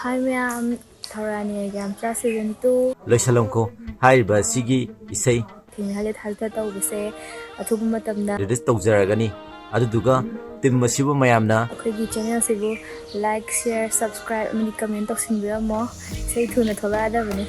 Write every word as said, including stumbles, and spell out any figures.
Hi ꯃꯌꯥꯝ, ꯊꯧꯔꯥꯅꯤ ꯑꯩꯒꯤ ꯌꯥꯝꯆꯥ season two ꯂꯣꯏꯁꯜꯂꯝꯈꯣ꯫ ꯍꯥꯏꯔꯤꯕ ꯑꯁꯤꯒꯤ ꯏꯁꯩ ꯊꯦꯡꯅꯍꯜꯂꯦ ꯊꯥꯖ ꯇꯧꯕꯁꯦ ꯑꯊꯨꯕ ꯃꯇꯝꯗ release ꯇꯧꯖꯔꯒꯅꯤ꯫ ꯑꯗꯨꯗꯨꯒ team ꯑꯁꯤꯕꯨ ꯃꯌꯥꯝꯅ ꯑꯩꯈꯣꯏꯒꯤ channel ꯁꯤꯕꯨ like, share, subscribe ꯑꯃꯗꯤ comment ꯇꯧꯁꯤꯟꯕꯤꯔꯝꯃꯣ꯫ ꯏꯁꯩ ꯊꯨꯅ ꯊꯣꯛꯂꯛꯑꯗꯕꯅꯤ꯫